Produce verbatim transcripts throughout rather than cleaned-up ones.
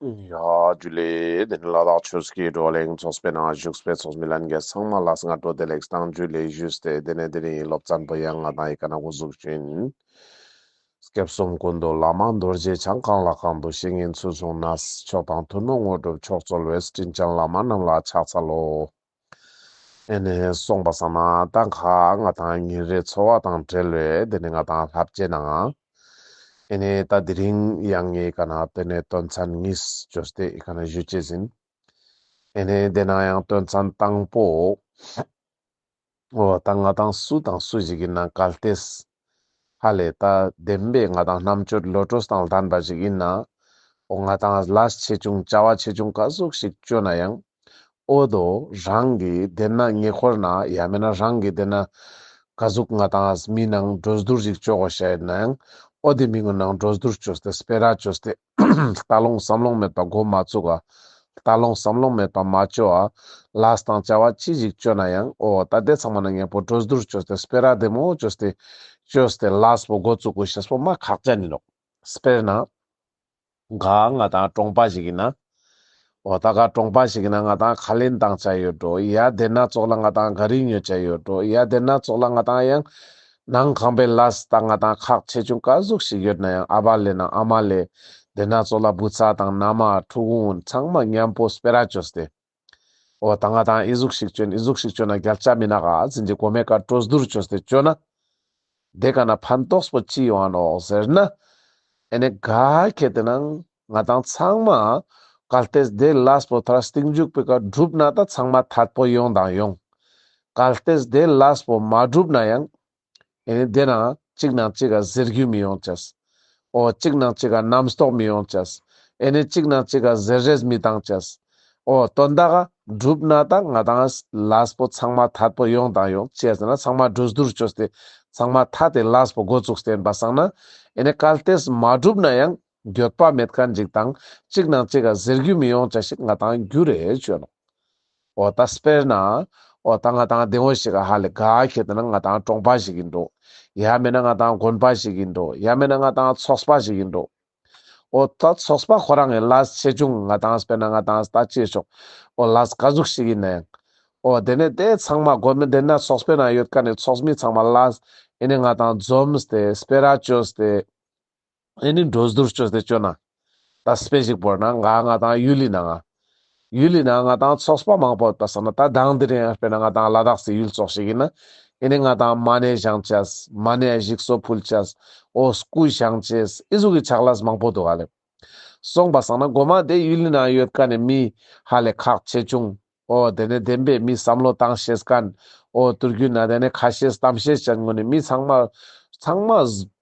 ཡ་ཇུ་ལེ། དེ་ནི་ལ་དྭགས་ཆོས་ཀྱི་བགྲོ་གླེང་ཚོགས་པའི་ནང་བཞུགས་པའི་ཚོགས་མི་ལྷན་རྒྱས་ཚང་མ་ལ་སྔ་དྲོ་བདེ་ལེགས་དང་ཇུ་ལེ་ཞུས་ཏེ། དེ་ནས་དེ་རིང་སློབ་ཚན་པོ་ཡང་ང་དང་ཡི་ག་ན་འགོ་འཛུགས་ཤིན། སྐྱབས་གསུམ་ཀུན་འདུས་བླ་མ་རྡོ་རྗེ་འཆང་། གང་ལ་གང་འདུལ་བཤེས་གཉེན་ཚུལ་བཟུང་ནས། མཆོག་དང་ཐུན་མོང་དངོས་གྲུབ་མཆོག་སྩོལ་བའི། དྲིན་ཅན་བླ་མ་རྣམས་ལ་ཕྱག་འཚལ་ལོ། ཨེ་ནེ་སོང་པ་སང་ན་ད་ཁ་ང་དང་ཉིན་རེའི་འཚོ་བ་དང་འབྲེལ་བའི་དེ་ནི་ང་དང་བསླབ་བྱའི་ནང་ཨེ་ནེ་ད་དེ་རིང་ཡང་ངེ་ག་ན་དེ་ནི་དོན་ཚན་གཉིས་བཅོས་ཏེ་ཨི་ཀ་ན་ཞུ་ཅེས་ཡིན། ཨེ་ནེ་དེ་ནང་ཡང་དོན་ཚན་དང་པོ། འོ་ད་ང་དང་སུ་དང་སུ་ཞིག་ཡིན་ན་གལ་ཏེས་ཧ་ལས་ད་བདེན་པའི་ང་དང་རྣམ་དཔྱོད་བློ་གྲོས་དང་ལྡན་པ་ཞིག་ཡིན་ན། འོ་ང་དང་ལས་ཆེ་ཆུང་བྱ་བ་ཆེ་ཆུང་ག་ཟུག་ཞིག་བཅོ་ན་ཡང་། འོ་དོ་རང་གི་དེ་ན་ཉེ་འཁོར་ན་ཡང་མེད་ན་རང་གི་དེ་ན་ག་ཟུག་ང་དང་མི་ནང་འགྲོ་སྡུར་ཞིག་བཅོ་དགོས་ཤ་ཡིན་ན་ཡང་། འོ་དེ་མི་ངོ་ནང་འགྲོ་སྡུར་བཅོས་ཏེ་སྤེ་ར་བཅོས་ཏེ། ལྟ་ལོང་བསམ་ལོང་མེད་པ་འགོ་མ་བཙུགས་ཨ། ལྟ་ལོང་བསམ་ལོང་མེད་པ་མ་བཅོ་ཨ། ལས་དང་བྱ་བ་ཅི་ཞིག་བཅོ་ན་ཡང་འོ་ད་དེ་ཚང་མ་ན་མཉམ་པོ་འགྲོ་སྡུར་བཅོས་ཏེ་སྤེ་ར་བདེ་མོ་བཅོས་ཏེ་བཅོས་ཏེ་ལས་པོ་འགོ་བཙུགས་དགོས་ཤེས་པོ་མ་ཁག་ཅན་ཡིན་ནོག། སྤེར་ན་ག་ང་དང་གྲོང་པ་ཞིག་ཡིན་ན། འོ་ད་ག་གྲོང་པ་ཞིག་ཡིན་ན་ང་དང་ཁ་ལེན་བཏང་ཆ་ཡོད་འགྲོ། ཡ་དེ་ན་ཙོགས་ལ་ང་དང་ག་རི་ཉོ་ཆ་ཡོད་འགྲོ། ཡ་དེ་ན་ཙོགས་ལ་ང་དང་ཡང་ནང་ཁང་པའི་ལས་ད་ང་དང་ཁག་ཆེ་ཆུང་ག་ཟུག་ཞིག་ཡོད་ན་ཡང་ཨ་བ་ལེ་ན་ཨ་མ་ལེ། དེ་ན་ཙོགས་ལ་བུ་ཚ་དང་མནའ་མ་ཕྲུ་གུ་ཚང་མ་མཉམ་པོ་སྤེ་ར་བཅོས་ཏེ། འོ་ད་ང་དང་ཨི་ཟུག་ཞིག་བཅོན་ཨི་ཟུག་ཞིག་བཅོ་ན་རྒྱལ་ཆ་མི་ན་ག་ཟིན་གྱི་གོ་མེ་ཀ་འགྲོ་སྡུར་བཅོས་ཏེ་བཅོ་ན། དེ་ཀ་ན་ཕན་ཐོགས་པོ་ཅི་ཡོང་ང་ནོག་ཟེར་ན། ཨེ་ནེ་ག་ཁེ་དེ་ནང་ང་དང་ཚང་མ་གལ་ཏེ་དེ་ལས་པོ་ཐར་སྟིང་མཇུག་པའི་ཀ་འགྲུབ་ན་ད་ཚང་མ་ཐད་པོ་ཡོང་དང་ཡོང་། གལ་ཏེ་དེ་ལས་པོ་མ་འགྲུབ་ན་ཡང་། ཨེ་ནེ་དེ་ན་གཅིག་ནང་གཅིག་ག་ཟེར་རྒྱུ་མི་ཡོང་ཅེས། འོ་གཅིག་ནང་གཅིག་ག་རྣམ་རྟོག་མི་ཡོང་ཅེས། ཨེ་ནེ་གཅིག་ནང་གཅིག་ག་ཟེར་རེས་མི་བཏང་ཅེས། འོ་དོན་དག་ག་འགྲུབ་ན་ད་ང་དང་ལས་པོ་ཚང་མ་ཐད་པོ་ཡོང་དང་ཡོང་ཅེས་ཟེར་ན་ཚང་མ་འགྲོ་སྡུར་བཅོས་ཏེ་ཚང་མ་ཐད་དེ་ལས་པོ་འགོ་བཙུགས་ཏེ་ཡིན་པ་སང་ན། ཨེ་ནེ་གལ་ཏེ་མ་འགྲུབ་ན་ཡང་འགྱོད་པ་མེད་མཁན་ཅིག་དང་གཅིག་ནང་གཅིག་ག་ཟེར་རྒྱུ་མི་ཡོང་ཅེས་ཞིག་ང་དང་རྒྱུ་རེ་བཅོ་ནོག། འོ་ད་སྤེར་ན། འོ་ད་ང་དང་དེ་འོ་ཞིག་ག་ཧ་ལས་ག་ཁེ་དེ་ན་ང་དང་གྲོང་པ་ཞིག་ཡིན་འགྲོ། ཡ་མེད་ན་ང་དང་དགོན་པ་ཞིག་ཡིན་འགྲོ། ཡ་མེད་ན་ང་དང་ཚོགས་པ་ཞིག་ཡིན་འགྲོ། འོ་ད་ཚོགས་པ་ཁོ་རང་གི་ལས་ཆེ་ཆུང་ང་དང་སྤེར་ན་ང་དང་ལྟ་ཅེས་ཤོག། འོ་ལས་ག་ཟུག་ཞིག་ཡིན་ན་ཡང་། འོ་དེ་ནས་དེ་ཚང་མ་དགོན་པ་དེ་ན་ཚོགས་པའི་ནང་ཡོད་མཁན་ནི་ཚོགས་མི་ཚང་མ་ལས་ཨེ་ནེ་ང་དང་འཛོམས་ཏེ་སྤེ་ར་བཅོས་ཏེ། ཨེ་ནེ་འགྲོ་སྡུར་བཅོས་ཏེ་བཅོ་ན། ད་དཔེ་ཞིག་བོར་ན་ང་ང་དང་ཡུལ་ལི་ནང་ང་། ཡུལ་ལི་ནང་ང་ང་དང་ཚོགས་པ་མང་པོ་ཡོད་པ་སང་ན་ད་དང་དེ་རིང་དཔེར་ན་ང་དང་ལ་དྭགས་སི་ཡུལ་ཙོགས་ཞིག་ཡིན་ན། ཨེ་ནེ་ང་དང་མ་ཎི་བཞེངས་ཅེས། མ་ཎི་ཞིག་གསོ་ཕུལ་ཅེས། འོ་སྐུ་བཞེངས་ཅེས། ཨི་ཟུག་གི་ཕྱག་ལས་མང་པོ་འདུག་ག་ལེ། སོང་པ་སང་ན་གོ་མ་དེ་ཡུལ་ལི་ནང་ཡོད་མཁན་ནི་མི་ཧ་ལས་ཁག་ཆེ་ཆུང་། འོ་དེ་ནས་བདེན་པའི་མི་བསམ་བློ་བཏང་ཤེས་མཁན། འོ་དུར་རྒྱུད་ན་དེ་ནས་ཁ་ཤས་གཏམ་ཤེས་ཅན་ངོ་ནས་མི་ཚང་མ། ཚང་མ་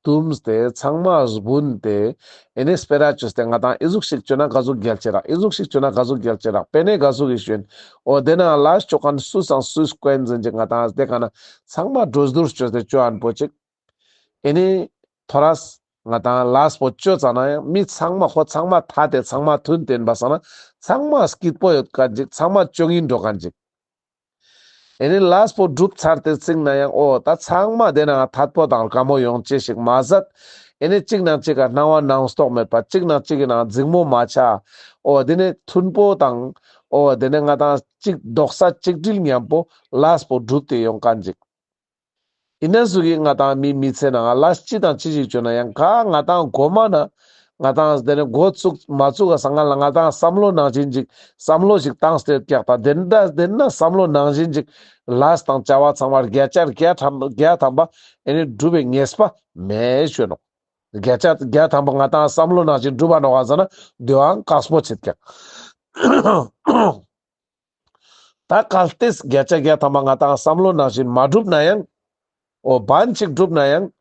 བསྡུམས་ཏེ་ཚང་མ་སྦུན་ཏེ། ཨེ་ནེ་སྤེ་ར་བཅོས་ཏེ་ང་དང་ཨི་ཟུག་ཞིག་བཅོ་ན་ག་ཟུག་རྒྱལ་ཆེ་རག། ཨི་ཟུག་ཞིག་བཅོ་ན་ག་ཟུག་རྒྱལ་ཆེ་རག། དཔེ་ནས་ག་ཟུག་གི་ཤོན། འོ་དེ་ན་ལས་བཅོ་མཁན་སུ་སང་སུས་དཀོན་ཟིན་ཅིག་ང་དང་དེ་ཀ་ན་ཚང་མ་འགྲོ་སྡུར་བཅོས་ཏེ་བཅོ་ཨན་པོ་ཅིག། ཨེ་ནེ་ཐོ་རས་ང་དང་ལས་པོ་བཅོ་ཙ་ན་ཡང་མི་ཚང་མ་ཁོ་ཚང་མ་ཐད་དེ་ཚང་མ་མཐུན་དེན་པ་སང་ན་ཚང་མ་སྐྱིད་པོ་ཡོད་མཁན་ཅིག། ཚང་མ་བཅོ་ཡིན་འགྲོ་མཁན་ཅིག། ཨེ་ནེ་ལས་པོ་འགྲུབ་ཚར་ཏེ་ཚིག་ན་ཡང་འོ་ད་ཚང་མ་དེ་ན་ཐད་པོ་དང་དགའ་མོ་ཡོང་ཅེས་ཞིག་མ་ཟད། ཨེ་ནེ་གཅིག་ནང་གཅིག་ག་སྣང་བ་སྣང་སྟོག་མེད་པ། གཅིག་ནང་གཅིག་གི་ནང་འཛིང་མོ་མ་ཆ། འོ་དེ་ནས་མཐུན་པོ་དང་། འོ་དེ་ནས་ང་དང་གཅིག་རྡོག་རྩ་གཅིག་སྒྲིལ་མཉམ་པོ་ལས་པོ་འགྲུབ་སྟེ་ཡོང་མཁན་ཅིག། ཨི་ན་ཟུག་གི་ང་དང་མི་མི་ཚེ་ནང་ལས་ཅི་དང་ཅི་ཞིག་བཅོ་ན་ཡང་ག་ང་དང་གོ་མ་ན་ང་དང་དེ་ནས་འགོ་བཙུགས་མ་བཙུགས་ག་སང་ང་ལ་ང་དང་བསམ་བློ་ནང་བཞིན་ཅིག། བསམ་བློ་ཞིག་བཏང་སྟེ་ཀྱག་ད་དེ་འདྲ་དེ་ན་བསམ་བློ་ནང་བཞིན་ཅིག་ལས་དང་བྱ་བ་ཚང་མ་བརྒྱ་ཆ་བརྒྱ་ཐམ་བརྒྱ་ཐམ་པ་ཨེ་ནེ་འགྲུབ་པའི་ངེས་པ་མེད་ཞུ་ནོག། བརྒྱ་ཆ་བརྒྱ་ཐམ་པ་ང་དང་བསམ་བློ་ནང་བཞིན་འགྲུབ་པ་ནོག་ག་ཟེར་ན་དེའང་དཀགས་པོ་ཆེད་ཀྱག། ད་གལ་ཏེ་བརྒྱ་ཆ་བརྒྱ་ཐམ་པ་ང་དང་བསམ་བློ་ནང་བཞིན་མ་འགྲུབ་ན་ཡང་། འོ་བན་ཅིག་འགྲུབ་ན་ཡང་།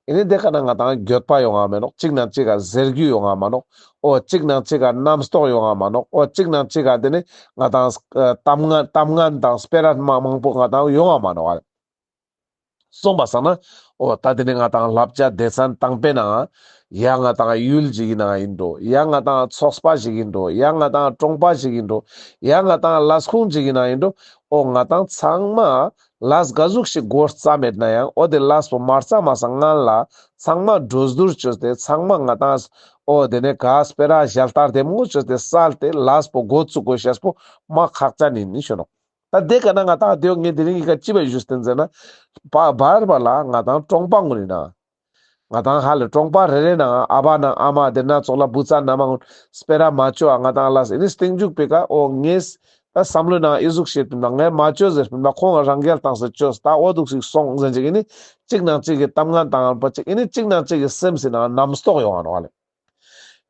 ཨེ་ནེ་དེ་ཀ་ན་ང་དང་འགྱོད་པ་ཡོང་ང་མེ་ནོག། གཅིག་ནང་གཅིག་ག་ཟེར་རྒྱུ་ཡོང་ང་མ་ནོག། འོ་གཅིག་ནང་གཅིག་ག་རྣམ་རྟོག་ཡོང་ང་མ་ནོག། འོ་གཅིག་ནང་གཅིག་ག་དེ་ནས་ང་དང་གཏམ་ངན་གཏམ་ངན་དང་སྤེ་ར་མ་མང་པོ་ང་དང་ཡོང་ང་མ་ནོག། སོང་པ་སང་ན། འོ་ད་དེ་ནས་ང་དང་བསླབ་བྱ་སྡེ་ཚན་དང་པོའི་ནང་ཡ་ང་དང་ཡུལ་ཅིག་གི་ནང་ཡིན་འགྲོ། ཡ་ང་དང་ཚོགས་པ་ཞིག་ཡིན་འགྲོ། ཡ་ང་དང་གྲོང་པ་ཞིག་ཡིན་འགྲོ། ཡ་ང་དང་ལས་ཁུངས་ཅིག་གི་ནང་ཡིན་འགྲོ། འོ་ང་དང་ཚང་མ་ ལས་ག་ཟུག་ཞིག་འགོ་བརྩམས་མེད་ན་ཡང་འོ་དེ་ལས་པོ་མ་བརྩམས་མ་སང་སྔན་ལ་ཚང་མ་གྲོས་བསྡུར་བཅོས་ཏེ་ཚང་མ་ང་ཏང་འོ་དེ་ནས་ག་སྤེ་ར་ཞལ་ཏ་བདེ་མོ་བཅོས་ཏེ་སལ་ཏེ་ལས་པོ་འགོ་བཙུགས་དགོས་ཤེས་པོ་མ་ཁག་ཅན་ཡིན་ནི་ཞུ་ནོག། ད་དེ་ཀ་ན་ང་ཏང་དེའོ་ངས་དེ་རིང་གི་ཀ་ཅི་བ་ཞུས་ཏེ་ཟེར་ན་བར་བར་ལ་ང་ཏང་གྲོང་པ་ངོ་ནི་ན། ང་ཏང་ཧ་ལེ་གྲོང་པ་རེ་རེ་ནང་ཨ་བ་ནང་ཨ་མ་དེ་ན་ཙོགས་ལ་བུ་ཚ་ན་མ་ངོ་སྤེ་ར་མ་བཅོ་ཨ་ང་ཏང་ལ་ཨེ་ནི་སྟེང་འཇུག་པེ་ཀ་འོ་ངས་ད་བསམ་བློའི་ནང་ཨི་ཟུག་བཤད་པིན་པ་ངས་མ་བཅོ་ཟེར་པིན་པ་ཁོང་ང་རང་རྒྱལ་བཏང་ཟེར་བཅོས་ད་འོ་འདུག་ཞིག་སོང་ཟེར་ཅིག་ཨེ་ནི་གཅིག་ནང་གཅིག་གི་གཏམ་ངན་བཏང་ཨན་པོ་ཅིག་ཨེ་ནི་གཅིག་ནང་གཅིག་གི་སེམས་སི་ནང་རྣམ་རྟོག་ཡོང་ཨ་ནོག་ཧ་ལེ།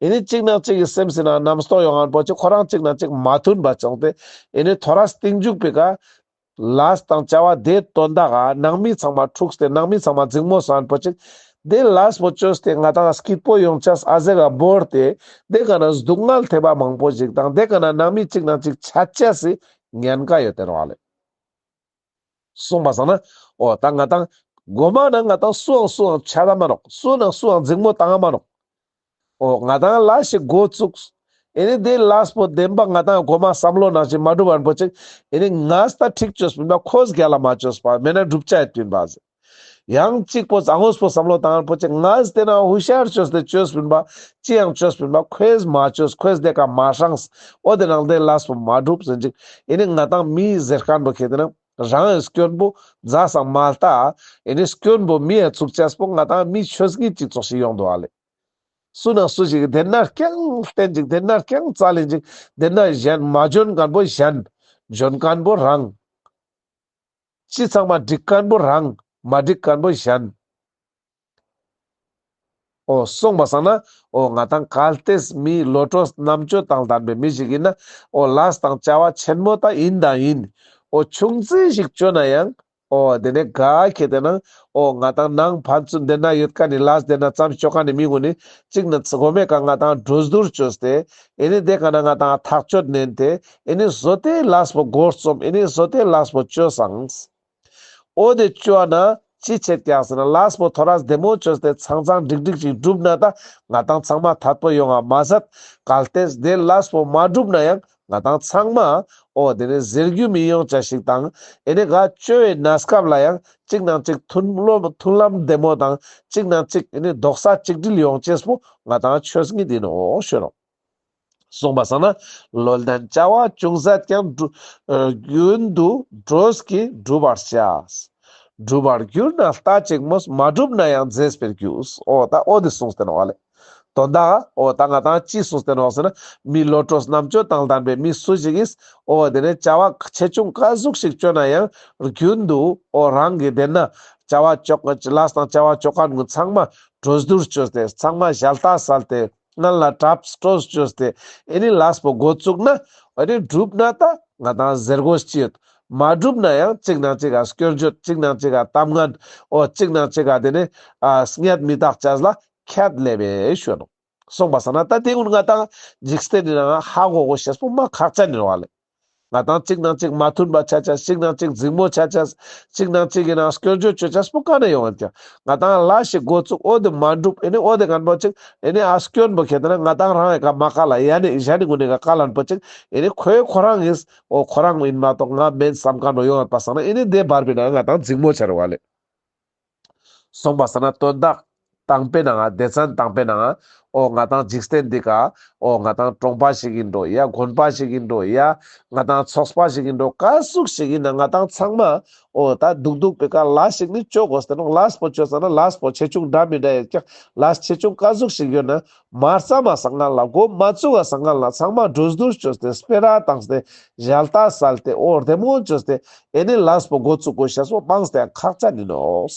ཨེ་ནི་གཅིག་ནང་གཅིག་གི་སེམས་སི་ནང་རྣམ་རྟོག་ཡོང་ཨན་པོ་ཅིག་ཁོ་རང་གཅིག་ནང་གཅིག་མ་མཐུན་པ་བྱུང་སྟེ་ཨེ་ནི་ཐོ་རས་སྟེང་འཇུག་པེ་ཀ་ལས་དང་བྱ་བ་དེ་དོན་དག་ག་ནང་མི་ཚང་མ་འཁྲུགས་ཏེ་ནང་མི་ཚང་མ་འཛིང་མོ་སོང་པོ་ཅིག་དེ་ལས་པོ་བཅོས་ཏེ་ང་ཏང་སྐྱིད་པོ་ཡོང་ཅེས་ཨ་ཟེ་ག་བོར་ཏེ་དེ་ཀ་ན་སྡུག་བསྔལ་ཐེབས་པ་མང་པོ་ཞིག་དང་དེ་ཀ་ན་ནང་མི་གཅིག་ནང་གཅིག་ཆ་ཅེས་སི་ཉེན་ཁ་ཡོད་དེ་ནོག་ཧ་ལེ། སོང་པ་སང་ན་འོ་ད་ང་ཏང་གོ་མ་ན་ང་ཏང་སུའང་སུའང་ཆ་ད་མ་ནོག། སུ་ནང་སུའང་འཛིང་མོ་བཏང་ང་མ་ནོག། འོ་ང་ཏང་ལས་ཤིག་འགོ་བཙུགས། ཨེ་ནི་དེ་ལས་པོ་བདེན་པ་ང་ཏང་གོ་མ་བསམ་བློ་ནང་བཞིན་མ་འགྲུབ་པ་ཡིན་པོ་ཅིག་ཨེ་ནི་ངས་ད་འགྲིག་བཅོས་པིན་པ་ཁོས་རྒྱལ་ལ་མ་བཅོས་པ་མེད་ན་འགྲུབ་ཆ་ཡོད་པིན་པ་ཟེར། ཡང་གཅིག་པོ་བཟང་ངོས་པོ་བསམ་བློ་བཏང་པོ་ཅིག་ངས་དེ་ན་ཧུ་ཤར་བཅོས་ཏེ་བཅོས་པིན་པ་ཅི་ཡང་བཅོས་པིན་པ་ཁོས་མ་བཅོས་ཁོས་དེ་ཀ་མ་ཧྲངས། འོ་དེ་ནང་དེ་ལས་པོ་མ་འགྲུབ་ཟེར་ཅིག་ཨེ་ནི་ང་ཏང་མི་ཟེར་མཁན་པོ་ཁེ་དེ་ན་རང་གི་སྐྱོན་པོ་རྫས་སང་མ་ལྟ་ཨེ་ནི་སྐྱོན་པོ་མི་ཡ་ཚུགས་ཅེས་པོ་ང་ཏང་མི་ཆོས་ཉིད་ཅིག་ཙོགས་ཤིག་ཡོང་འདུག་ཨ་ལེ། སུ་ན་སུ་ཞིག་གི་དེ་ན་རྐྱང་བསྟན་ཅིག་དེ་ན་རྐྱང་རྩ་ལེན་ཅིག་དེ་ན་གཞན་མ་འཇོན་མཁན་པོ་གཞན། འཇོན་མཁན་པོ་རང་། ཅི་ཚང་མ་འགྲིག་མཁན་པོ་རང་མ་འགྲིག་མཁན་པོ་གཞན། འོ་སོང་པ་སང་ན་འོ་ང་ཏང་གལ་ཏེ་མི་བློ་གྲོས་རྣམ་དཔྱོད་དང་ལྡན་པའི་མི་ཞིག་ཡིན་ན་འོ་ལས་དང་བྱ་བ་ཆེན་མོ་ད་ཡིན་དང་ཡིན། འོ་ཆུང་ཙེ་ཞིག་བཅོ་ན་ཡང་འོ་དེ་ནས་ག་ཁེ་དེ་ན་འོ་ང་ཏང་ནང་ཕན་ཚུན་དེ་ན་ཡོད་མཁན་ནི་ལས་དེ་ན་ཙམ་བཅོ་མཁན་ནི་མི་ངོ་ནི་གཅིག་ན་ཚི་གོ་མེ་ཀ་ང་ཏང་གྲོས་བསྡུར་བཅོས་ཏེ་ཨེ་ནི་དེ་ཀ་ན་ང་ཏང་ཐག་གཅོད་ནན་ཏེ་ཨེ་ནི་བཟོ་ལྟའི་ལས་པོ་འགོ་རྩོམ་ཨེ་ནི་བཟོ་ལྟའི་ལས་པོ་བཅོས་སང་། འོ་དེ་བཅོ་ན་ཅི་ཆེད་ཀྱག་ཟེར་ན་ལས་པོ་ཐོ་རས་བདེ་མོ་བཅོས་ཏེ་ཚང་ཚང་འགྲིག་འགྲིག་ཅིག་འགྲུབ་ན་ད་ང་ཏང་ཚང་མ་ཐད་པོ་ཡོང་ང་མ་ཟད་གལ་ཏེ་དེ་ལས་པོ་མ་འགྲུབ་ན་ཡང་ང་ཏང་ཚང་མ་འོ་དེ་ནས་ཟེར་རྒྱུ་མི་ཡོང་ཅེས་ཤིག་དང་ཨེ་ནི་ག་བཅོ་བའི་གནས་སྐབས་ལ་ཡང་གཅིག་ནང་གཅིག་མཐུན་ལམ་མཐུན་ལམ་བདེ་མོ་དང་གཅིག་ནང་གཅིག་ཨེ་ནི་རྡོག་རྩ་གཅིག་སྒྲིལ་ཡོང་ཅེས་པོ་ང་ཏང་ཆོས་ཉིད་ཡིན་ནོག་ཞུ་ནོག། གསུངས་པ་སང་ན་བློ་ལྡན་བྱ་བ་ཅུང་ཟད་ཀྱང་། རྒྱུན་དུ་གྲོས་ཀྱིས་འགྲུབ་པར་བྱ། འགྲུབ་པར་གྱུར་ན་ལྟ་ཅིག་མོས། མ་འགྲུབ་ན་ཡང་མཛེས་པར་གྱུར། འོ་ད་འོ་དེ་གསུངས་ཏེ་ནོག་ལེ། དོན་དག་འོ་ད་ང་ཏང་ཅི་གསུངས་ཏེ་ནོག་ཟེར་ན་མི་བློ་གྲོས་རྣམ་དཔྱོད་དང་ལྡན་པའི་མི་སུ་ཞིག་གིས་འོ་དེ་ནས་བྱ་བ་ཆེ་ཆུང་ག་ཟུག་ཞིག་བཅོ་ན་ཡང་རྒྱུན་དུ་འོ་རང་གི་དེ་ན་བྱ་བ་ཅོ་ལས་དང་བྱ་བ་ཅོ་མཁན་ཚང་མ་གྲོས་བསྡུར་བཅོས་ཏེ་ཚང་མ་ཞལ་ཏ་སལ་ཏེ། སྔན་ལ་གྲབས་སྤྲོས་བཅོས་ཏེ་ཨེ་ནི་ལས་པོ་འགོ་བཙུགས་ན་ཨེ་ནི་འགྲུབ་ན་ད་ང་ཏང་ཟེར་དགོས་ཅི་ཡོད། མ་འགྲུབ་ན་ཡང་གཅིག་ནང་གཅིག་ག་སྐྱོན་བརྗོད་གཅིག་ནང་གཅིག་ག་གཏམ་ངན་འོ་གཅིག་ནང་གཅིག་ག་དེ་ནི་ཨ་སྙད་མི་བཏགས་ཅེས་ལ་ཁྱད་ལས་པས་ཞུ་ནོག། གསུངས་པ་སང་ན་ད་དེ་ཀུན་ང་ཏང་འཇིག་རྟེན་ནི་ནང་ཧ་གོ་དགོས་ཤེས་པོ་མ་ཁག་ཅན་ཡིན་ནོག་ལེ། ང་ཏང་གཅིག་ནང་གཅིག་མ་མཐུན་པ་ཆ་ཆ་གཅིག་ནང་གཅིག་འཛིང་མོ་ཆ་ཆ་གཅིག་ནང་གཅིག་གི་ནང་སྐྱོན་བརྗོད་བཅོ་ཆ་པོ་ག་ནས་ཡོང་ཡོད་ཀྱག། ང་ཏང་ལས་ཤིག་འགོ་བཙུགས་འོ་དེ་མ་འགྲུབ་ཨེ་ནི་འོ་དེ་མཁན་པོ་ཅིག་ཨེ་ནི་ཨ་སྐྱོན་པོ་ཁེ་དེ་ན་ང་ཏང་རང་ཡི་ཀ་མ་ཀ་ལ་ཡ་ནི་གཞན་ནི་ངོ་ནི་ཀ་ཀ་ལན་པོ་ཅིག་ཨེ་ནི་ཁོའི་ཁོ་རང་ཡིན་འོ་ཁོ་རང་ཡིན་མ་གཏོགས་ང་མེན་བསམ་མཁན་པོ་ཡོང་ཡོད་པ་སང་ན་ཨེ་ནི་དེ་བར་པའི་ནང་ང་ཏང་འཛིང་མོ་ཆ་རུ་བ་ལེ། གསུངས་པ་སང་ན་དོན་དག་དང་པོའི་ནང་ང་སྡེ་ཚན་དང་པོའི་ནང་ང་འོ་ང་ཏང་འཇིག་རྟེན་འདི་ཀ་འོ་ང་ཏང་གྲོང་པ་ཞིག་ཡིན་འགྲོ་ཡ་དགོན་པ་ཞིག་ཡིན་འགྲོ་ཡ་ང་ཏང་ཚོགས་པ་ཞིག་ཡིན་འགྲོ་ག་ཟུག་ཞིག་ཡིན་ན་ང་ཏང་ཚང་མ་འོ་ད་འདུག་འདུག་པའི་ཀ་ལས་ཤིག་ནི་བཅོ་དགོས་ཏེ་ནོག། ལས་པོ་བཅོ་ཙ་ན་ལས་པོ་ཆེ་ཆུང་འདྲ་མི་འདྲ་ཡོད་ཀྱག། ལས་ཆེ་ཆུང་ག་ཟུག་ཞིག་ཡོད་ན་མ་བརྩམས་པ་སང་སྔན་ལ་འགོ་མ་བཙུགས་པ་སང་སྔན་ལ་ཚང་མ་གྲོས་བསྡུར་བཅོས་ཏེ་སྤེ་ར་བཏང་སྟེ་ཞལ་ཏ་སལ་ཏེ་འོ་བདེ་མོ་བཅོས་ཏེ་ཨེ་ནི་ལས་པོ་འགོ་བཙུགས་དགོས་ཤེས་པོ་མང་སྟེ་ཁག་ཅན་ཡིན་ནོག།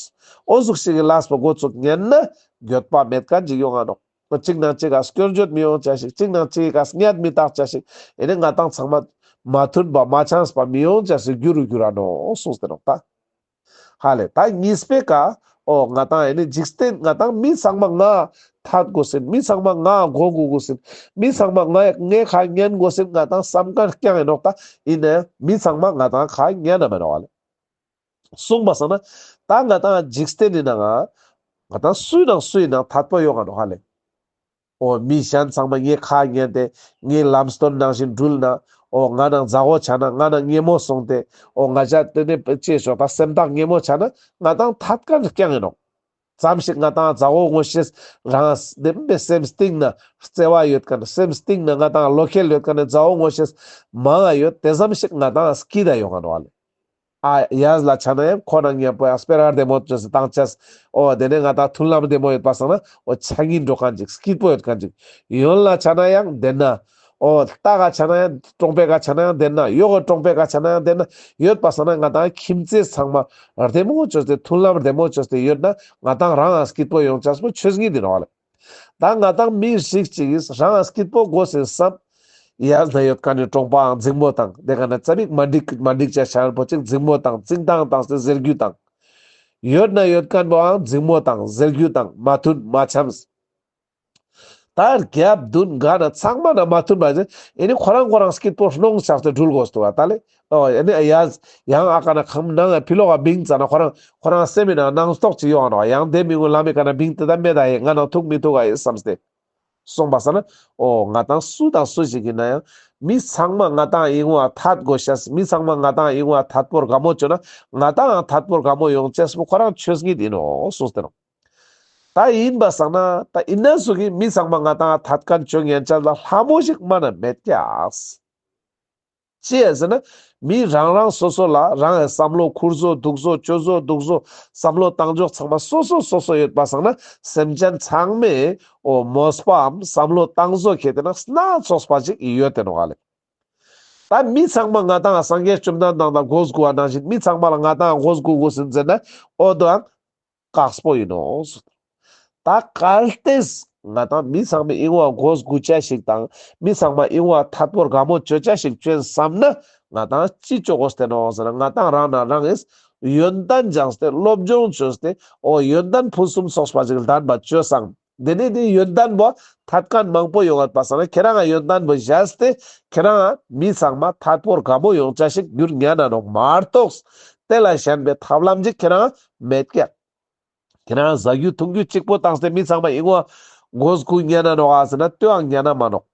འོ་ཟུག་ཞིག་གི་ལས་པོ་འགོ་བཙུགས་ཉན་ན་འགྱོད་པ་མེད་མཁན་ཅིག་ཡོང་ང་ནོག། གཅིག་ནང་གཅིག་ག་སྐྱོན་བརྗོད་མི་ཡོང་ཅེས་ཤིག་གཅིག་ནང་གཅིག་ག་སྙད་མི་བཏགས་ཅེས་ཤིག་ཨེ་ནི་ང་ཏང་ཚང་མ་མ་མཐུན་པ་མ་ཆགས་པ་མི་ཡོང་ཅེས་ཤིག་འགྱུར་རུ་འགྱུར་ར་ནོག་གསུངས་ཏེ་ནོག་ད། ཧ་ལེ་ད་གཉིས་པའི་ཀ་འོ་ང་ཏང་ཨེ་ནི་འཇིག་རྟེན་ང་ཏང་མི་ཚང་མ་ང་ཐད་དགོས་ཟིན། མི་ཚང་མ་ང་གོ་དགོས་དགོས་ཟིན། མི་ཚང་མ་ང་ངའི་ཁ་ཉན་དགོས་ཟིན་ང་ཏང་བསམ་མཁན་རྐྱང་ཡིན་ནོག་ད། ཡིན་ནའང་མི་ཚང་མ་ང་ཏང་ཁ་ཉན་ན་མེད་ནོག་ཧ་ལེ། གསུངས་པ་སང་ན་ད་ང་ཏང་འཇིག་རྟེན་ནི་ནང་ང་ང་ཏང་སུའི་ནང་སུའི་ནང་ཐད་པོ་ཡོང་ང་ནོག་ཧ་ལེ། འོ་མི་གཞན་ཚང་མ་ངའི་ཁ་ཉན་ཏེ་ངའི་ལམ་སྟོན་ནང་བཞིན་འགྲུལ་ན་ འོ་ང་ནང་མཛའ་བོ་ཆ་ན་ང་ནང་ཉེ་མོ་སོང་སྟེ་འོ་ང་ཅག་དེ་ནས་ཅེས་ཤོག་ད་སེམས་ཐག་ཉེ་མོ་ཆ་ན་ང་དང་ཐད་ཀར་རྐྱང་ཡིན་ནོག་ཙམ་ཞིག་ང་དང་མཛའ་བོ་ངོ་ཤེས་རང་བདེན་པའི་སེམས་གཏིང་ན་བརྩེ་བ་ཡོད་མཁན་སེམས་གཏིང་ན་ང་དང་བློ་ཁེལ་ཡོད་མཁན་མཛའ་བོ་ངོ་ཤེས་མང་ང་ཡོད་དེ་ཙམ་ཞིག་ང་དང་སྐྱིད་ད་ཡོང་ང་ནོག་ལེ། ཨ་ཡས་ལ་ཆ་ན་ཡང་ཁོ་ན་མཉམ་པོ་ཡང་སྤེ་ར་བདེ་མོ་བཅོས་སེ་བཏང་ཅེས། འོ་དེ་ནས་ང་དང་མཐུན་ལམ་བདེ་མོ་ཡོད་པ་སང་ན་འོ་ཆ་སྙིང་འགྲོ་མཁན་ཅིག་སྐྱིད་པོ་ཡོད་མཁན་ཅིག་ཡོན་ལ་ཆ་ན་ཡང་དེ་ན། འོ་རྟ་ག་ཆ་ན་ཡང་གྲོང་པའི་ག་ཆ་ན་ཡང་དེ་ན་ཡོ་གོ་གྲོང་པའི་ག་ཆ་ན་ཡང་དེ་ན་ཡོད་པ་སང་ན་ང་དང་ཁྱིམ་མཚེས་ཚང་མ་བདེ་མོ་བཅོས་ཏེ་མཐུན་ལམ་བདེ་མོ་བཅོས་ཏེ་ཡོད་ན་ང་དང་རང་ང་སྐྱིད་པོ་ཡོང་ཅེས་པོ་ཆོས་ཉིད་ཡིན་ནོག་ལེ། ད་ང་དང་མི་རིགས་ཅིག་གིས་རང་ང་སྐྱིད་པོ་དགོས་སེ་བསམ། ཡས་ན་ཡོད་མཁན་ནི་གྲོང་པའང་འཛིང་མོ་དང་དེ་ག་ན་ཙ་པིག་མ་འགྲིག་མ་འགྲིག་ཅེས་ཆ་ཡང་པོ་ཅིག་འཛིང་མོ་དང་ཙིང་ཏང་དང་སྟེ་ཟེར་རྒྱུ་དང་། ཡོད་ན་ཡོད་མཁན་པོའང་འཛིང་མོ་དང་ཟེར་རྒྱུ་དང་མ་མཐུན་མ་འཆམས། ད་རྒྱབ་མདུན་ག་ན་ཚང་མ་ན་མ་མཐུན་པ་ཟེར་ཨེ་ནི་ཁོ་རང་ཁོ་རང་སྐྱིད་པོ་སྣང་ཆགས་ཏེ་འགྲུལ་དགོས་འདུག་བ་ད་ལེ། ཨོ་ཨེ་ནི་ཡ་ཡང་ཨ་ཀ་ན་ཁམ་ནང་ཕི་ལོག་ག་བིང་ཙ་ན་ཁོ་རང་ཁོ་རང་སེམས་མི་ནང་སྣང་སྟོག་ཅིག་ཡོང་ང་ནོག་ཡང་དེ་མི་ངོ་ལ་མི་ཀ་ན་བིང་དེ་ད་མེད་ད་ཧེ་ང་ནང་ཐུག་མི་ཐུག་ག་ཧེ་བསམ་སྟེ། སོང་པ་ས་ན། འོ་ང་དང་སུ་དང་སུ་ཞིག་ཡིན་ན་ཡང་མི་ཚང་མ་ང་དང་ཨིན་བ་ཐད་དགོས་ཤེས། མི་ཚང་མ་ང་དང་ཨིན་བ་ཐད་པོར་དགའ་མོ་བཅོ་ན་ང་དང་ཡང་ཐད་པོར་དགའ་མོ་ཡོང་ཅེས་པོ་ཁོ་རང་ཆོས་ཉིད་ཡིན་ནོག་གསུངས་ཏེ་ནོག་ད་ཡིན་པ་སང་ན་ད་ཡིན་ན་སུ་གི་མི་ཚང་མ་ང་དང་ཐད་མཁན་བཅོ་ཉན་ཅེས་ལ་ལྷ་མོ་ཞིག་མ་ན་མེད་ཀྱག་ཅི་ཡ་ཟེར་ན། མི་རང་རང་སོ་སོ་ལ་རང་ཡི་བསམ་བློ་ཁུར་བཟོ་འདུག་བཟོ་སྤྱོད་བཟོ་འདུག་བཟོ་བསམ་བློ་བཏང་ཕྱོགས་ཚང་མ་སོ་སོ་སོ་སོ་ཡོད་པ་སང་ན་སེམས་ཅན་ཚང་མས་འོ་མོས་པའམ་བསམ་བློ་བཏང་བཟོ་ཁེ་ཏེ་ན་སྣ་ཚོགས་པ་ཅིག་ཡོད་དེ་ནོག་ལེ། ད་མི་ཚང་མ་ང་དང་སངས་རྒྱས་བཅོམ་ལྡན་འདས་དང་མགོ་སྒུར་བ་ནང་བཞིན་མི་ཚང་མ་ལ་ང་དང་མགོ་སྒུར་དགོས་ཟེར་ན་འོ་དོའང་དཀགས་པོ་ཡིན་ནོག་ད་གལ་ཏེ་ང་དང་མི་ཚང་མའི་ཨིན་བ་མགོ་སྒུར་ཅེས་ཤིག་དང་མི་ཚང་མ་ཨིན་བ་ཐད་པོར་དགའ་མོ་བཅོ་ཅེས་ཤིག་བཅོན་བསམ་ན་ང་དང་ཅི་བཅོ་དགོས་ཏེ་ནོག་ཟེར་ན་ང་དང་རང་ན་རང་ངིས་ཡོན་ཏན་སྦྱངས་ཏེ་སློབ་སྦྱོང་བཅོས་ཏེ་འོ་ཡོན་ཏན་ཕུན་སུམ་ཚོགས་པ་ཅིག་ལྡན་པ་བཅོས་སང་དེ་ནས་དེ་ཡོན་ཏན་པོ་ཐད་མཁན་མང་པོ་ཡོང་ངད་པ་སང་ན་ཁྱེ་རང་ཡོན་ཏན་པོ་བཞག་སྟེ་ཁྱེ་རང་མི་ཚང་མ་ཐད་པོར་དགའ་མོ་ཡོང་ཅེས་ཤིག་འགྱུར་ཉན་ན་ནོག་མ་གཏོགས་དེ་ལ་གཞན་པའི་ཐབས་ལམ་ཅིག་ཁྱེ་རང་མེད་ཀྱག་ཁྱེ་རང་ཟ་རྒྱུ་འཐུང་རྒྱུ་གཅིག་པོ་བཏང་སྟེ་མི་ཚང་མ་ཨིན་བ་མགོ་སྒུར་ཉན་ན་ནོག་ཨ་ཟེར་ན་དེའང་ཉན་ན་མ་ནོག་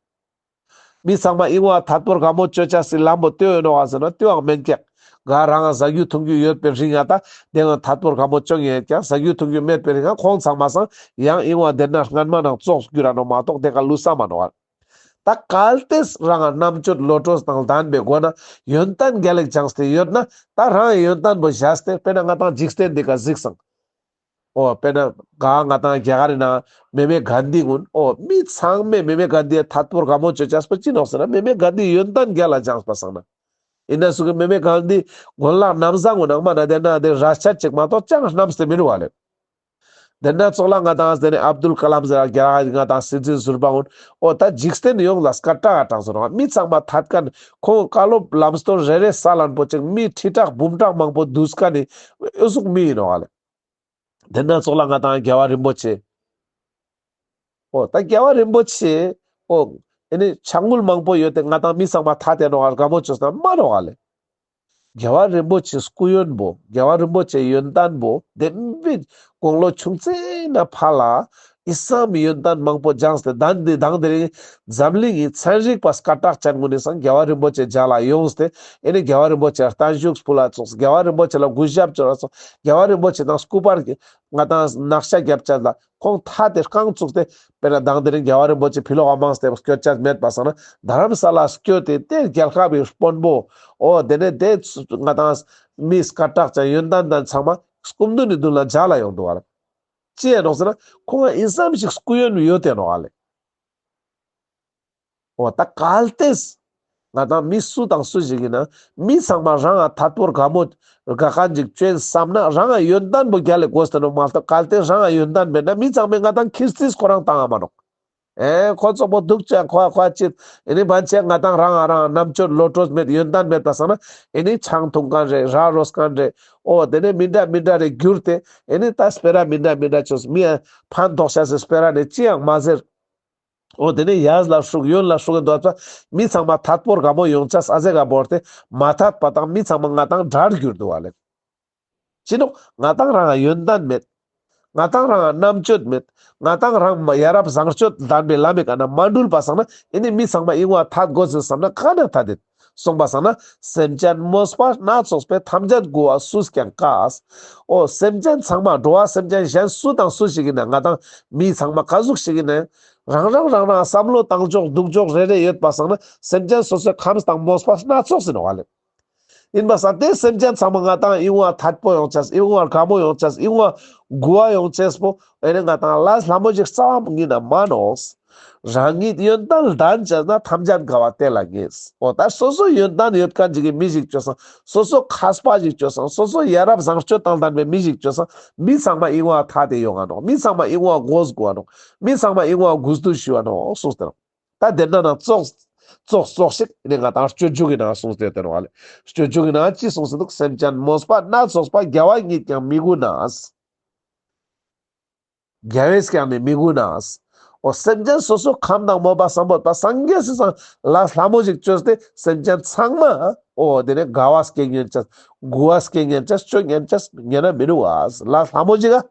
མི་ཚང་མ་ཨིན་བ་ཐད་པོར་དགའ་མོ་བཅོ་ཅེས་སི་ལམ་པོ་དེ་ཡོད་ནོག་ཨ་ཟེར་ན་དེའང་མེན་ཀྱག་ག་རང་ཟ་རྒྱུ་འཐུང་རྒྱུ་ཡོད་པའི་རིང་ང་ད་དེ་ང་ཐད་པོར་དགའ་མོ་བཅོ་ཉན་ཀྱག་ཟ་རྒྱུ་འཐུང་རྒྱུ་མེད་པའི་རིང་ང་ཁོང་ཚང་མ་སང་ཡང་ཨིན་བ་དེ་ན་སྔན་མ་ནང་ཙོགས་འགྱུར་ར་ནོག་མ་གཏོགས་དེ་ཀ་ལུས་ས་མ་ནོག་ཨ། ད་གལ་ཏེ་རང་ང་རྣམ་དཔྱོད་བློ་གྲོས་དང་ལྡན་པའི་སྒོ་ན་ཡོན་ཏན་རྒྱལ་ལེགས་སྦྱངས་ཏེ་ཡོད་ན་ད་རང་ཡོན་ཏན་པོ་བཞག་སྟེ་དཔེར་ན་ང་དང་འཇིག་རྟེན་འདི་ཀ་གཟིགས་སང་། འོ་དཔེར་ན་ག་ང་དང་རྒྱ་གར་ནང་མེ་མེ་གན་དྷི་གུན་འོ་མི་ཚང་མས་མེ་མེ་གན་དྷི་ཐད་པོར་དགའ་མོ་བཅོ་ཅེས་པོ་ཅི་ནོག་ཟེར་ན་མེ་མེ་གན་དྷི་ཡོན་ཏན་རྒྱལ་ལ་སྦྱངས་པ་སང་ན། ཡིན་ན་སུ་གི་མེ་མེ་གན་དྷི་གོན་ལག་ནམ་བཟང་གུན་ནང་མ་ན་དེ་ན་དེ་ར་ཆད་ཅིག་མ་གཏོགས་ཅང་སྣམས་ཏེ་མི་རུ་བ་ལེ། དེ་ན་ཙོགས་ལ་ང་དང་དེ་ནས་ཨབ་དུལ་ཀ་ལམ་ཟེར་རྒྱ་གར་ང་དང་སྲིད་འཛིན་ཟུར་པ་གུན་འོ་ད་འཇིག་རྟེན་ཡོངས་ལ་སྐད་གྲགས་ཨ་གྲགས་ཟེར་རོ་མི་ཚང་མ་ཐད་མཁན་ཁོང་བཀའ་སློབ་ལམ་སྟོན་རེ་རེ་ས་ལན་པོ་ཅིག་མི་ཁྲི་ཕྲག་འབུམ་ཕྲག་མང་པོ་འདུས་མཁན་ནི་འོ་ཟུག་མི་ཡིན་ནོག་ལེ། དེ་ན་ཙོགས་ལ་ང་དང་རྒྱལ་བ་རིན་པོ་ཆེ། འོ་ད་རྒྱལ་བ་རིན་པོ་ཆེ། འོ་ཨེ་ནི་ཕྱག་དངུལ་མང་པོ་ཡོད་དེ་ང་དང་མི་ཚང་མ་ཐད་དེ་ནོག་དགའ་མོ་བཅོས་ན་མ་ནོག་ལེ། རྒྱལ་བ་རིན་པོ་ཆེ་སྐུ་ཡོན་པོ་རྒྱལ་བ་རིན་པོ་ཆེ་ཡོན་ཏན་པོ་བདེན་པའི་དགུང་ལོ་ཆུང་ཙེ་ན་ཕ་ལ་ཨི་སམ་ཡོན་ཏན་མང་པོ་སྦྱངས་ཏེ་དང་དེ་དང་དེ་རིང་འཛམ་གླིང་གི་ཚན་རིག་པ་སྐད་གྲགས་ཅན་གུན་ནི་སང་རྒྱལ་བ་རིན་པོ་ཆེ་མཇལ་ལ་ཡོངས་ཏེ་ཨེ་ནི་རྒྱལ་བ་རིན་པོ་ཆེ་བརྟན་བཞུགས་ཕུལ་ལ་ཙོགས་རྒྱལ་བ་རིན་པོ་ཆེ་ལ་གུས་ཞབས་བཅོ་ལ་ཙོགས་རྒྱལ་བ་རིན་པོ་ཆེ་དང་སྐུ་པར་གྱི་ང་དང་ནག་ཤ་རྒྱབ་ཅེས་ལ་ཁོང་ཐད་དེ་རྐང་བཙུགས་ཏེ་དཔེར་ན་དང་དེ་རིང་རྒྱལ་བ་རིན་པོ་ཆེ་ཕི་ལོག་ག་མངས་ཏེ་སྐྱོད་ཅེས་མེད་པ་སང་ན་དྷ་རམ་ས་ལ་སྐྱོད་དེ་དེ་རྒྱལ་ཁབ་བི་དཔོན་པོ་འོ་དེ་ནས་དེ་ང་དང་མི་སྐད་གྲགས་ཅན་ཡོན་ཏན་ལྡན་ཚང་མ་སྐུ་མདུན་ནི་མདུན་ལ་མཇལ་ལ་ཡོང་འདུག་བ་ལེ། ཅི་ཡ་ནོག་ཟེར་ན་ཁོང་ང་ཨི་སམ་ཞིག་སྐུ་ཡོན་ཡོད་དེ་ནོག་ལེ། འོ་ད་གལ་ཏེ་ང་དང་མི་སུ་དང་སུ་ཞིག་ཡིན་ན་མི་ཚང་མ་རང་ང་ཐད་པོར་དགའ་མོ་དགའ་མཁན་ཅིག་བཅོན་བསམ་ན་རང་ང་ཡོན་ཏན་པོ་རྒྱལ་ལ་དགོས་ཏེ་ནོག་མ་གཏོགས་གལ་ཏེ་རང་ང་ཡོན་ཏན་མེད་ན་མི་ཚང་མས་ང་དང་ཁྱི་རྩིས་ཁོ་རང་བཏང་ང་མ་ནོག་ཨེ་ཁོ་ཙོགས་པོ་འདུག་ཅེས་ཁོ་ཁོ་ཅིག་ཨེ་ནི་བན་ཆེ་ང་དང་རང་ང་རང་རྣམ་དཔྱོད་བློ་གྲོས་མེད་ཡོན་ཏན་མེད་པ་སང་ན་ཨེ་ནི་ཆང་འཐུང་མཁན་རེ་ར་རོས་མཁན་རེ་འོ་དེ་ནས་མི་འདྲ་མི་འདྲ་རེ་གྱུར་ཏེ་ཨེ་ནི་ད་སྤེ་ར་མི་འདྲ་མི་འདྲ་བཅོས་མི་ཡ་ཕན་ཐོགས་ཤེས་སི་སྤེ་ར་ནས་ཅི་ཡང་མ་ཟེར། འོ་དེ་ནས་ཡས་ལ་ཧྲུག་ཡོན་ལ་ཧྲུག་གི་འདོད་པ་མི་ཚང་མ་ཐད་པོར་དགའ་མོ་ཡོང་ཅེས་ཨ་ཟེ་ག་བོར་ཏེ་མ་ཐད་པ་དང་མི་ཚང་མ་ང་དང་དགྲར་གྱུར་འདུག་བ་ལེ། ཅི་ནོག་ང་དང་རང་ཡོན་ཏན་མེད། ང་དང་རང་རྣམ་དཔྱོད་མེད། ང་དང་རང་ཡ་རབས་བཟང་སྤྱོད་ལྡན་པའི་ལམ་མི་ཀ་ན་མ་འགྲུལ་པ་སང་ན་ཨེ་ནི་མི་ཚང་མ་ཨིན་བ་ཐད་དགོས་ཟེར་བསམ་ན་ཁ་ན་ཐད་དེ། གསུངས་པ་སང་ན་སེམས་ཅན་མོས་པ་སྣ་ཚོགས་པའི། ཐམས་ཅད་མགུ་བ་སུས་ཀྱང་དཀའ། འོ་སེམས་ཅན་ཚང་མ་འགྲོ་བ་སེམས་ཅན་གཞན་སུ་དང་སུ་ཞིག་ཡིན་ན་ང་དང་མི་ཚང་མ་ག་ཟུག་ཞིག་ཡིན་ན་རང་རང་རང་རང་བསམ་བློ་བཏང་ཕྱོགས་འདུག་ཕྱོགས་རེ་རེ་ཡོད་པ་སང་ན་སེམས་ཅན་སོ་སོའི་ཁམས་དང་མོས་པ་སྣ་ཚོགས་ཡིན་ནོག་ལེ། ཡིན་པ་སང་དེ་སེམས་ཅན་ཚང་མ་ང་དང་ཨི་བོ་ཐད་པོ་ཡོང་ཅེས། ཨི་བོ་དགའ་མོ་ཡོང་ཅེས། ཨི་བོ་མགུ་བ་ཡོང་ཅེས་པོ་ཨེ་ནི་ང་དང་ལས་སླ་མོ་ཞིག་རྩ་བ་ཉིད་ནས་མ་ནོག། རང་ཉིད་ཡོན་ཏན་ལྡན་བྱས་ན། ཐམས་ཅད་དགའ་བ་དེ་ལ་ངེས། འོ་ད་སོ་སོ་ཡོན་ཏན་ཡོད་མཁན་ཅིག་གི་མི་ཞིག་བཅོས་སང་། སོ་སོ་མཁས་པ་ཞིག་བཅོས་སང་། སོ་སོ་ཡ་རབས་བཟང་སྤྱོད་དང་ལྡན་པའི་མི་ཞིག་བཅོས་སང་། མི་ཚང་མ་ཨི་བོ་ཐད་དེ་ཡོང་ང་ནོག། མི་ཚང་མ་ཨི་བོ་མགོ་སྒུར་བ་ནོག། མི་ཚང་མ་ཨི་བོ་མགོ་སྟོད་ཞུ་བ་ནོག་གསུངས་ཏེ་ནོག། ད་དེ་ན་ན་ཙོགས་ཙོགས་ཙོགས་ཤིག་ནི་ང་དང་སྤྱོད་འཇུག་གི་ནང་གསུངས་ཏེ་ཡོད་དེ་ནོག་ལེ། སྤྱོད་འཇུག་གི་ནང་ཅི་གསུངས་ཏེ་འདུག། སེམས་ཅན་མོས་པ་སྣ་ཚོགས་པ། རྒྱལ་བ་ཉིད་ཀྱང་མི་མགུ་ན། རྒྱལ་བས་ཀྱང་ནི་མི་མགུ་ན། འོ་སེམས་ཅན་སོ་སོ་ཁམས་དང་མོས་པ་བསམ་པ་སངས་རྒྱས་སི་སང་ལས་སླ་མོ་ཞིག་བཅོས་ཏེ་སེམས་ཅན་ཚང་མ་འོ་དེ་ནི་དགའ་བ་སྐྱེ་ཉན་ཅེས། མགུ་བ་སྐྱེ་ཉན་ཅེས། སྤྱོད་ཉན་ཅེས་ཉན་ན་མི་ནུག་ག། ལས་སླ་མོ་ཞིག་ག།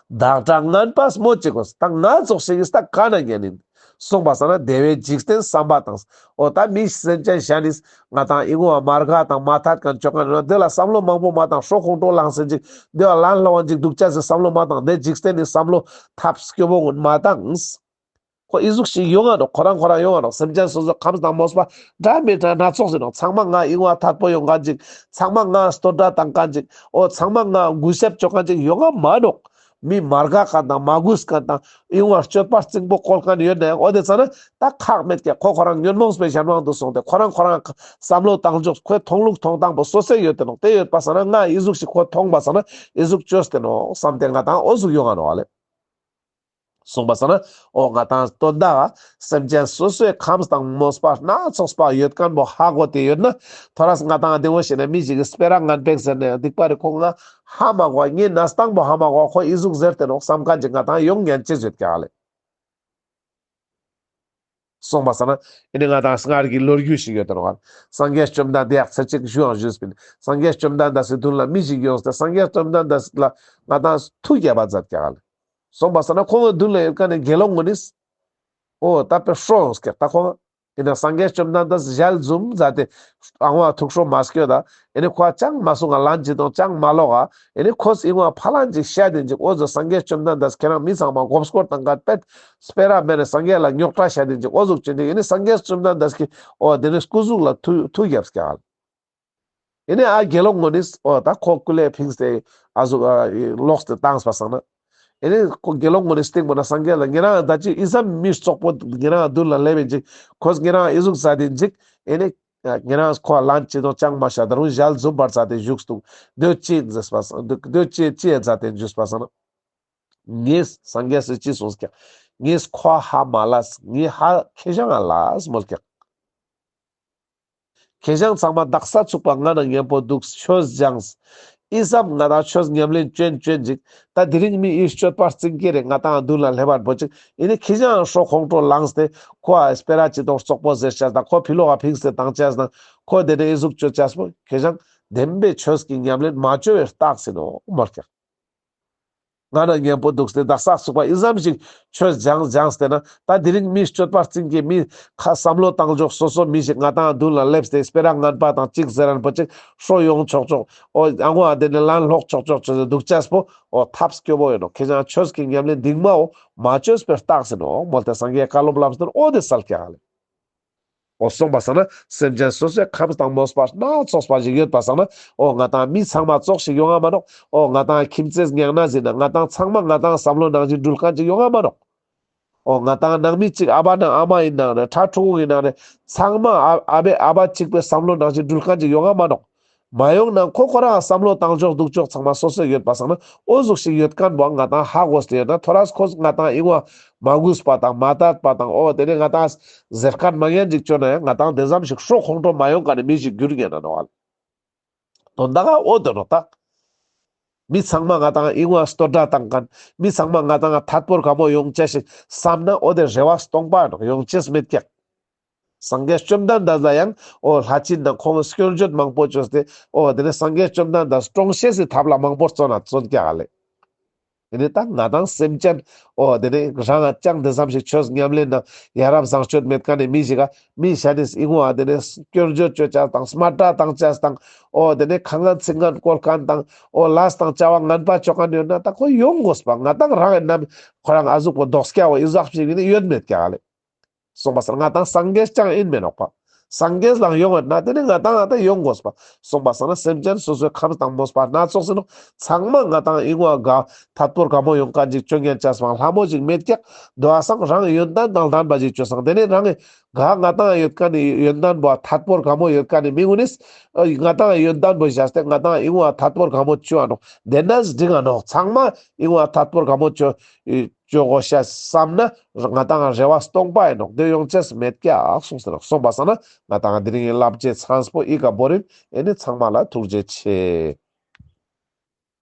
བདག་དང་ངན་པ་སྨོས་ཅི་དགོས། ད་ང་ཙོགས་ཤིག་གིས་ད་ག་ན་ཉན་ཡིན། གསུངས་པ་སང་ན་བདེ་བའི་འཇིག་རྟེན་བསམ་པ་དང་། འོ་ད་མི་སེམས་ཅན་གཞན་ནི་ང་དང་ཨི་བོ་མ་དགའ་དང་མ་ཐད་མཁན་བཅོ་མཁན་ཡོད་ན་དེ་ལ་བསམ་བློ་མང་པོ་མ་བཏང་། ཤོ་ཁོང་ཁྲོ་ལངས་སེ་ཅིག་དེ་བ་ལན་སླ་བ་ཅིག་འདུག་ཅེས་སི་བསམ་བློ་མ་བཏང་། དེ་འཇིག་རྟེན་ནི་བསམ་བློ་ཐབས་སྐྱོ་བོ་ངུན་མ་བཏང་། ཁོ་ཨི་ཟུག་ཞིག་ཡོང་ང་ནོག། ཁོ་རང་ཁོ་རང་ཡོང་ང་ནོག། སེམས་ཅན་སོ་སོ་ཁམས་དང་མོས་པ་འདྲ་མི་འདྲ་སྣ་ཚོགས་ཡིན་ནོག། ཚང་མ་ང་ཨི་བོ་ཐད་པོ་ཡོང་མཁན་ཅིག། ཚང་མ་ང་བསྟོད་སྒྲ་བཏང་མཁན་ཅིག། འོ་ཚང་མ་ང་གུས་ཞབས་བཅོ་མཁན་ཅིག་ཡོང་ང་མ་ནོག། མི་མ་དགའ་མཁན་དང་མ་གུས་མཁན་དང་ཨི་བོ་སྤྱོད་པ་རྩིང་པོ་བཀོལ་མཁན་ཡོད་ན་ཡང་འོ་དེ་ཙ་ན་ད་ཁག་མེད་ཀྱག། ཁོ་ཁོ་རང་ཉོན་མོངས་པའི་གཞན་དབང་དུ་སོང་སྟེ་ཁོ་རང་ཁོ་རང་བསམ་བློ་བཏང་ཕྱོགས་ཁོའི་མཐོང་ལུགས་མཐོང་སྟངས་པོ་སོ་སོའི་ཡོད་དེ་ནོག། དེ་ཡོད་པ་སང་ན་ང་ཨི་ཟུག་ཞིག་ཁོ་མཐོང་པ་སང་ན་ཨི་ཟུག་བཅོས་ཏེ་ནོག་བསམ་སྟེ་ང་དང་འོ་ཟུག་ཡོང་ང་ནོག་ལེ། གསུངས་པ་སང་ན་འོ་ང་དང་དོན་དག་སེམས་ཅན་སོ་སོའི་ཁམས་དང་མོས་པ་སྣ་ཚོགས་པ་ཡོད་མཁན་པོ་ཧ་གོ་སྟེ་ཡོད་ན་ཐོ་རས་ང་དང་དེ་བོ་ཞིག་ན་མི་ཞིག་གིས་སྤེ་ར་ངན་པ་ཞིག་ཟེར་ན་ཡང་སྡིག་པ་རེ། ཁོ་ང་ཧ་མ་གོ་བ་ངའི་གནས་སྟངས་པོ་ཧ་མ་གོ་བ་ཁོ་ཨི་ཟུག་ཟེར་ཏེ་ནོག་བསམ་མཁན་ཅིག་ང་དང་ཡོང་ཉན་ཅེས་ཡོད་ཀྱག་ལེ། གསུངས་པ་སང་ན་ཨེ་ནི་ང་དང་སྔར་གྱི་ལོ་རྒྱུས་ཤིག་ཡོད་དེ་ནོག། སངས་རྒྱས་བཅོམ་ལྡན་འདས་ཚར་གཅིག་ཞུའང་ཞུས་པིན། སངས་རྒྱས་བཅོམ་ལྡན་འདས་སི་མདུན་ལ་མི་ཞིག་ཡོངས་ཏེ་སངས་རྒྱས་བཅོམ་ལྡན་འདས་ལ་ང་དང་ཐུགས་དགྱེས་པ་མཛད་ཀྱག་ལེ། གསུངས་པ་སང་ན་ཁོང་གི་མདུན་ལ་ཡོད་མཁན་ནི་དགེ་སློང་ངོ་ནིས་འོ་ད་དཔེ་ཧྲོ་ཡོངས་ཀྱག། ད་ཁོང་ཨེ་ནི་སངས་རྒྱས་བཅོམ་ལྡན་འདས་ཞལ་འཛུམ་མཛད་དེ་ཨ་ང་ཐུགས་ཁྲོ་མ་སྐྱོད་ད། ཨེ་ནི་ཁོ་ཅང་མ་གསུང་ང་ལན་ཅི་དང་ཅང་མ་ལོག་ག། ཨེ་ནི་ཁོས་ཨི་ང་ཕ་ལན་ཅིག་བཤད་དེ་ཅིག། འོ་ཟོ་སངས་རྒྱས་བཅོམ་ལྡན་འདས་ཁྱེད་རང་མི་ཚང་མ་མགོ་སྐོར་བཏང་ག་པད་སྤེ་ར་མེད་ནས་སངས་རྒྱས་ལ་རྙོག་དྲ་བཤད་དེ་ཅིག། འོ་ཟུག་ཅི་ཅིག། ཨེ་ནི་སངས་རྒྱས་བཅོམ་ལྡན་འདས་ཀྱིས་འོ་དེ་ནི་སྐུ་གཟུགས་ལ་ཐུགས་ཐུགས་དགྱེས་ཀྱག། ཨེ་ནི་ཨ་དགེ་སློང་ངོ་ནིས་འོ་ད་ཁོ་སྐུ་ལས་ཕིངས་ཏེ་ཨ་ཟུག་ཨ་ལོག་སྟེ་བཏང་པ་སང་ན། ཨེ་ནི་ཁོ་དགེ་སློང་ངོ་ནི་སྟེང་པོ་ན་སངས་རྒྱས་ལ་ཉེ་རང་ད་ཅི་ཨི་ཙམ་མི་བཙོག་པོ་ཉེ་རང་མདུན་ལ་སླེབས་ཡིན་ཅིག། ཁོས་ཉེ་རང་ཨི་ཟུག་ཟ་དེ་ཅིག། ཨེ་ནི་ཉེ་རང་ཁོ་ལན་ཅི་དང་ཅང་མ་བཤད་ད་རུང་ཞལ་འཛུམ་པར་མཛད་དེ་བཞུགས་འདུག། དེ་ཅི་མཛད་པ་སང་དེ་ཅི་ཅི་མཛད་དེ་བཞུགས་པ་སང་ན། ངས་སངས་རྒྱས་སུ་ཅི་གསུངས་ཀྱག། ངས་ཁོ་ཧ་མ་ལས། ངས་ཧ་ཁེ་ཞང་ང་ལས་མོལ་ཀྱག། ཁེ་ཞང་ཚང་མ་དག་ས་ཚུག་པ་ང་ན་མཉམ་པོ་འདུག། ཆོས་སྦྱངས། ཨི་ཙམ་ང་དང་ཆོས་ཉམས་ལེན་ཅོན་ཅོན་ཅིག། ད་དེ་རིང་མི་ཨི་སྤྱོད་པ་རྩིང་ཀེ་རེ་ང་དང་མདུན་ལ་སླེབས་པ་པོ་ཅིག། ཨེ་ནི་ཁེ་ཞང་ཧྲོ་ཁོང་ཁྲོ་ལངས་ཏེ་ཁོ་ཨ་སྤེ་ར་ཅི་དང་བཙོག་པོ་ཟེར་ཤག་ད་ཁོ་ཕི་ལོག་ག་ཕིངས་ཏེ་བཏང་ཅེས་དང་ཁོ་དེ་ནས་ཨི་ཟུག་ཅོ་ཅེས་པོ་ཁེ་ཞང་བདེན་པའི་ཆོས་ཀྱི་ཉམས་ལེན་མ་ཅོ་བའི་རྟགས་ཡིན་ནོག་མོལ་ཀྱག། ང་ན་མཉམ་པོ་འདུག་སྟེ་དག་ས་ཚུག་པ་ཨི་ཙམ་ཞིག་ཆོས་སྦྱངས་སྦྱངས་ཏེ་ན་ད་དེ་རིང་མི་སྤྱོད་པ་རྩིང་ཀེ་མི་ཁ་བསམ་བློ་བཏང་ཕྱོགས་སོ་སོ་མི་ཞིག་ང་དང་མདུན་ལ་སླེབས་ཏེ་སྤེ་ར་ངན་པ་དང་ཅིག་ཟེར་རན་པོ་ཅིག་ཧྲོ་ཡོང་ཆོག་ཆོག། འོ་ཨ་ངོ་ཨ་དེ་ནས་ལན་སློག་ཆོག་ཆོག་ཆོག་འདུག་ཅེས་པོ་འོ་ཐབས་སྐྱོ་བོ་ཡིན་ནོག། ཁེ་ཞང་ཆོས་ཀྱི་ཉམས་ལེན་སྡིག་མའོ་མ་ཅོས་པའི་རྟགས་ཡིན་ནོག་མོལ་ཏེ་སངས་རྒྱས་བཀའ་སློབ་ལམ་སྟོན་འོ་དེ་སལ་ཀྱག་ལེ། འོ་གསུངས་པ་སང་ན་སེམས་ཅན་སོ་སོའི་ཁམས་དང་མོས་པ་སྣ་ཚོགས་པ་ཞིག་ཡོད་པ་སང་ན་འོ་ང་དང་མི་ཚང་མ་ཙོགས་ཤིག་ཡོང་ང་མ་ནོག། འོ་ང་དང་ཁྱིམ་མཚེས་ཉག་ན་ཟིན་ན་ང་དང་ཚང་མ་ང་དང་བསམ་བློ་ནང་བཞིན་འགྲུལ་མཁན་ཅིག་ཡོང་ང་མ་ནོག། འོ་ང་དང་ནང་མི་གཅིག་ཨ་ཕ་ནང་ཨ་མ་ཡིན་ནང་ནས་ཕྲུ་གུ་ཡིན་ནང་ནས་ཚང་མ་ཨ་ཨ་ཕའི་ཨ་ཕ་གཅིག་པའི་བསམ་བློ་ནང་བཞིན་འགྲུལ་མཁན་ཅིག་ཡོང་ང་མ་ནོག། མ་ཡོང་ན་ཁོ་ཁོ་རང་བསམ་བློ་བཏང་ཕྱོགས་འདུག་ཕྱོགས་ཚང་མ་སོ་སོ་ཡོད་པ་སང་ན་འོ་ཟུག་ཞིག་ཡོད་མཁན་པོ་ང་དང་ཧ་གོ་སྟེ་ཡོད་ན་ཐོ་རས་ཁོ་ང་དང་ཨི་བོ་མ་གུས་པ་དང་མ་དད་པ་དང་འོ་དེ་ནས་ང་དང་ཟེར་མཁན་མ་ཉན་ཅིག་བཅོ་ན་ཡང་ང་དང་དེ་ཙམ་ཞིག་ཧྲོ་ཁོང་ཁྲོ་མ་ཡོང་མཁན་ནི་མི་ཞིག་འགྱུར་ཉན་ན་ནོག་ཨ། དོན་དག་འོ་དོ་ནོག་ད། མི་ཚང་མ་ང་དང་ཨི་བོ་བསྟོད་སྒྲ་བཏང་མཁན། མི་ཚང་མ་ང་དང་ཐད་པོར་དགའ་མོ་ཡོང་ཅེས་ཤིག་བསམ་ན་འོ་དེ་རེ་བ་སྟོང་པ་ནོག། ཡོང་ཅེས་མེད་ཀྱག། སངས་རྒྱས་བཅོམ་ལྡན་འདས་ལ་ཡང་འོ་ལྷ་སྦྱིན་དང་ཁོང་སྐྱོན་བརྗོད་མང་པོ་བཅོས་ཏེ་འོ་དེ་ནས་སངས་རྒྱས་བཅོམ་ལྡན་འདས་སྐྲོང་ཤེས་སི་ཐབས་ལ་མང་པོ་བརྩོན་ན་བརྩོན་ཀྱག་ལེ། ཨེ་ནི་ད་ང་དང་སེམས་ཅན་འོ་དེ་ནི་རང་ང་ཅང་དེ་ཙམ་ཞིག་ཆོས་ཉམས་ལེན་ན་ཡ་རབས་བཟང་སྤྱོད་མེད་མཁན་ནི་མི་ཞིག་ག་མི་ཤ་ནི་ཨི་ངོ་ཨ་དེ་ནི་སྐྱོན་བརྗོད་བཅོ་ཅེས་དང་སྨད་ར་བཏང་ཅེས་དང་འོ་དེ་ནི་ཁ་ངན་ཚིག་ངན་བཀོལ་མཁན་དང་འོ་ལས་དང་བྱ་བ་ངན་པ་བཅོ་མཁན་ཡོད་ན་ད་ཁོ་ཡོང་དགོས་པ། ང་དང་རང་ཨེ་ནམ་ཁོ་རང་ཨ་ཟུག་པོ་རྡོག་སྐྱ་བོ་ཨི་ཟུག་ཞིག་ནི་ཡོད་མེད་ཀྱག་ལེ། སོང་པ་སང་ང་དང་སངས་རྒྱས་ཅང་ཨིན་མེ་ནོག་པ། སངས་རྒྱས་ལའང་ཡོང་ངད་ན་དེ་ནི་ང་དང་ང་དང་ཡོང་དགོས་པ། སོང་པ་སང་ན་སེམས་ཅན་སོ་སོའི་ཁམས་དང་མོས་པ་སྣ་ཚོགས་ཨིན་ནོག། ཚང་མ་ང་དང་ཨི་ངོ་ག་ཐད་པོར་ག་མོ་ཡོང་མཁན་ཅིག་བཅོ་ཉན་ཅེས་པའང་ལྷ་མོ་ཅིག་མེད་ཀྱག། དོ་བ་སང་རང་ཡོན་ཏན་དང་ལྡན་པ་ཅིག་བཅོས་སང་དེ་ནི་རང་གི་ག་ང་དང་ཡོད་མཁན་ནི་ཡོན་ཏན་པོ་ཐད་པོར་ག་མོ་ཡོད་མཁན་ནི་མི་གུན་ནིས་ང་དང་ཡོན་ཏན་པོ་བཞག་སྟེ་ང་དང་ཨི་ངོ་ཐད་པོར་ག་མོ་བཅོ་ཨ་ནོག། དེ་ནས་འགྲིག་ཨ་ནོག། ཚང་མ་ཨི་ངོ་ཐད་པོར་ག་མོ་བཅོ་བཅོ་དགོས་ཤ་བསམ་ན་ང་དང་རེ་བ་སྟོང་པ་ཨིན་ནོག། དེ་ཡོང་ཅེས་མེད་ཀྱག་གསུངས་ཏེ་ནོག། སོང་པ་སང་ན་ང་དང་དེ་རིང་གི་བསླབ་བྱའི་མཚམས་པོ་ཨི་ཀ་བོར་ཨིན། ཨེ་ནི་ཚང་མ་ལ་ཐུགས་རྗེ་ཆེ།